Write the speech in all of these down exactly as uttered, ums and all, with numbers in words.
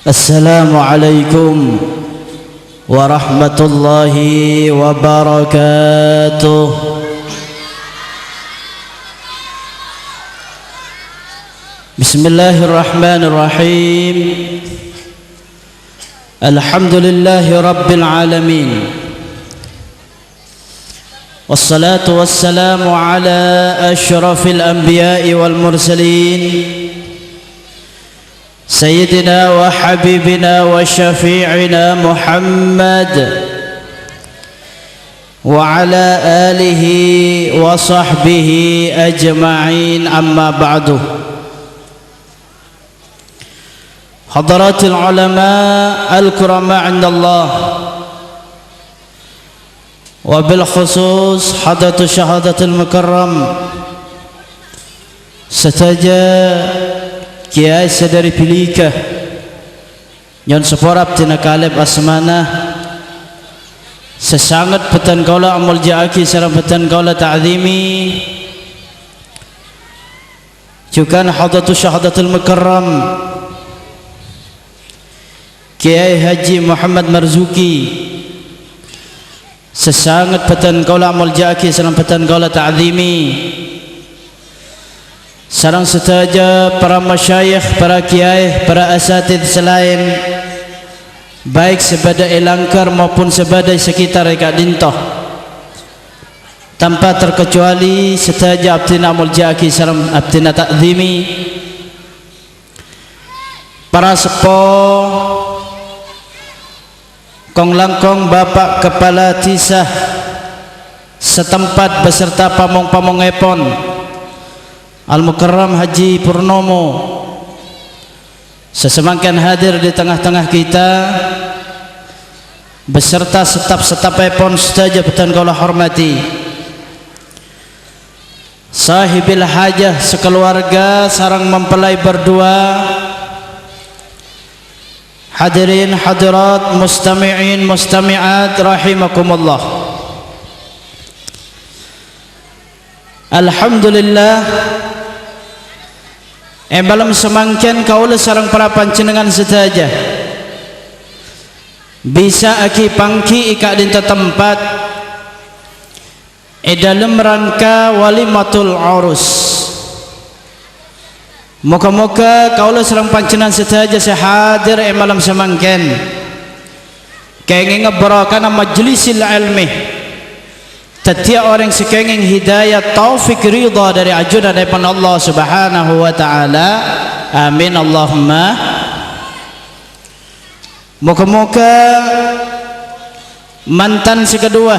Assalamualaikum warahmatullahi wabarakatuh. Bismillahirrahmanirrahim. Alhamdulillahi rabbil alamin. Wassalatu wassalamu ala asyrafil anbiya'i wal mursalin, sayyidina wa habibina wa syafi'ina Muhammad, wa ala alihi wa sahbihi ajma'in, amma ba'du. Hadratil ulama al-kurama indallah, wabil khusus hadratus syahadatil mukarram, sadhâjâ kèyaè sè dâri Bilika, nyo'on sapora abdhina kalèp asmana, sè sanget bhâdhân kaulâ amoljâ'aghi sareng bhâdhân kaulâ ta'dhimi. Jhughân hadratus syahadatil mukarram, Kèyaè Haji Muhammad Marzuki, sè sanget bhâdhân kaulâ amoljâ'aghi sareng bhâdhân kaulâ ta'dhimi, sareng sadhâjâ para masyayikh, para kèyaè, para asatidz sè laèn, baik sè bâdâ è langghâr maupun sè bâdâ è sakitar è ka'dinto. Tanpa terkecuali sadhâjâ abdhina amoljâ'aghi sareng abdhina ta'dhimi para seppo, kong-langkong Bapa' Kapala Dhisa setempat beserta pamong-pamongngèpon, Al-Mukarram Haji Purnomo, sè samangkèn hadir di tengah-tengah kita, beserta setap-setapèpon sadhâjâ bhâdhân kaulâ hormati. Sahibil hajah sakaluwarga sareng mempelai berdua, hadirin hadirat, mustami'in mustami'at rahimakumullah. Alhamdulillah, è malem samangkèn kaulâ sareng para panjhennengngan sadhâjâ bisa aghi-pangghi è ka'dinto tempat è dâlem rangka walimatul urus. Moghâ-moghâ kaulâ sareng panjhennengngan sadhâjâ sè hadir è malem samangkèn kèngèngnga barokana majlisil ilmi, dhâddhiyâ orèng sè kèngèng hidayat taufik ridha dâri ajunanèpon Allah Subhanahu wa Ta'ala. Amin, Allahumma. Moghâ-moghâ mantan sè kaduwâ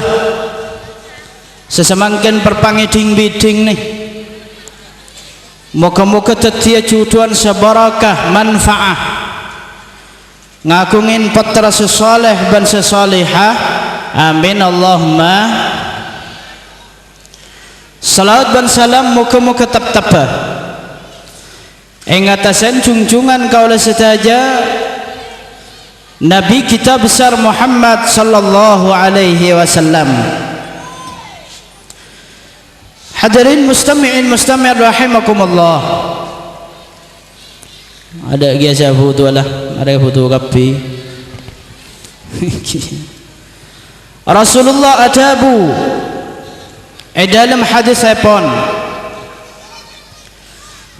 sè samangkèn parpangèdhing-bidhing nè, moghâ-moghâ dhâddhiyâ jhudhuwân sè barokah, manfaat, ngaghungè pottra sè shalèh bân sè shalèhah. Amin, Allahumma. Shalawat bân salam moghâ-moghâ teptebbhâ è ngatasèn jhungjhungan kaulâ sadhâjâ, Nabi kita besar Muhammad sallallahu alaihi wasallam. Hadirin mustami'in mustami'at rahimakumullah. Adâ' kèya sè abhuto la, arèya abhuto kabbhi. Rasulullah adhâbu è dâlem hadisèpon,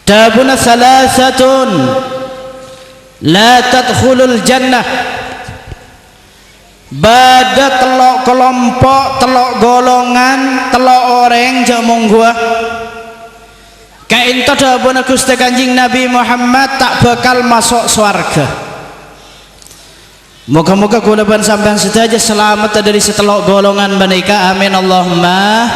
dhâbuna, "Tsalasatun la tadkhulul jannah." Bâdâ tello' kalompo', tello' golongan, tello' orèng jhâ' mongghuwâ ka'dinto dhâbuna Ghustè Kanjeng Nabi Muhammad ta' bhâkal maso' sowarghâ. Moghâ-moghâ kaulâ bân sampèyan sadhâjâ salamet dâri sè tello' golongan panèka. Amin, Allahumma.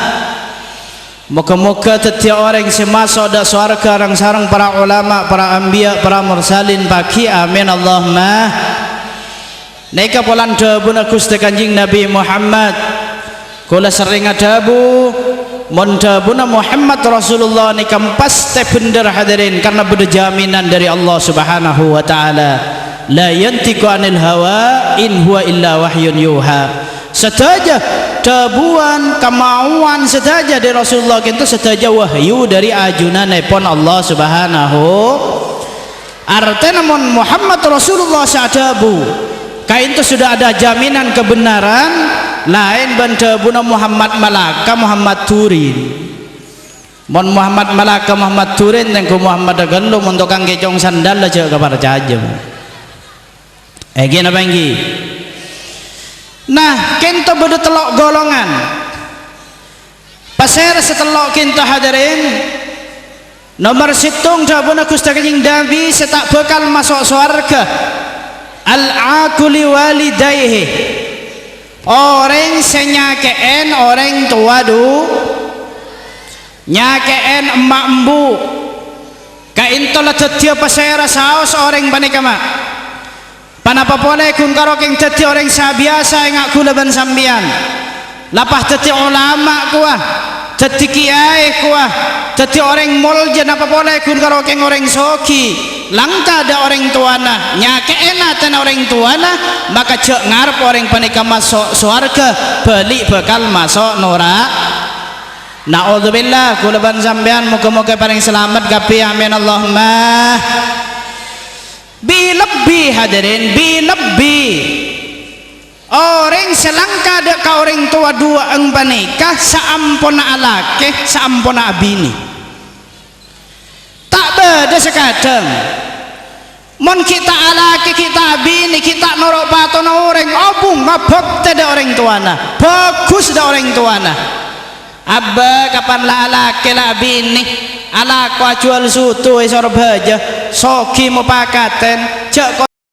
Moghâ-moghâ dhâddhiyâ orèng sè maso' dâ' sowarghâ rèng-sarèng para ulama, para anbiya, para mursalin paghi. Amin, Allahumma. Nèka polana dhâbuna Ghustè Kanjeng Nabi Muhammad. Kaulâ serrèng adhâbu, mon dhâbuna Muhammad Rasulullah nèka pastè bhendher, hadirin, karna bâdâ jaminan dâri Allah Subhanahu wa Ta'ala. "La yantiqu 'anil hawa, in huwa illa wahyun yuha." Sadhâjâ dhâbuwân, kamaowan sadhâjâ dâri Rasulullah ka'dinto sadhâjâ wahyu dâri ajunanèpon Allah Subhanahu. Artèna mon Muhammad Rasulullah sè adhâbu, kaènto sudah ada jaminan kebenaran, laèn bân dhâbuna Muhammad Malaka, Muhammad Turin. Mon Muhammad Malaka, Muhammad Turin, tengghu Muhammad ghâllu, mon tokang kècong sandal, jhâ' kaparcajâ. Èngghi napa èngghi? Nah, kènto bâdâ tello' golongan. Pasèra sè tello' kènto, hadirin? Nomer sèttong, dhâbuna Ghustè Kanjeng Nabi, sè ta' bhâkal maso' sowarghâ. Al-'aqu li walidaihi. Orèng sè nyakè'èn orèng towa du-, nyakè'èn emma' embu'. Kaènto la dhâddhiyâ pasèra saos orèng panèka, ma'? Ponapa polè ghun karo kèng dhâddhi orèng sè abiyasa ènga' ghulâ bân sampèyan? La pas dhâddhi olama kowa, dhâddhi kèyaè kowa, dhâddhi orèng molja, napa polè ghun karo kèng orèng soghi, langka dâ' orèng towana, nyakè'è atèna orèng towana, maka jhâ' ngarep orèng panèka maso' sowarghâ, bâli' bhâkal maso' nora-, Na'udzubillah, ghulâ bân sampèyan moghâ-moghâ èparèng salamet kabbhi, amin, Allahumma. Bi-lebbi, hadirin, bi-lebbi. Orèng sè langka dâ' ka orèng towa duwâ'ân panèka saamponna alakè, saamponna abinè. Ta' bâdâ sè kadhâng. Mon ghi' ta' alakè, ghi' ta' abinè, ghi' ta' noro' patona orèng, obung, abhâktè dâ' orèng towana, bhâghus dâ' orèng towana. Abbâ, kapan la alakè la abinè, alako ajhuwâl soto è Sorbhâjâ, soghi mopakatèn, jhâ'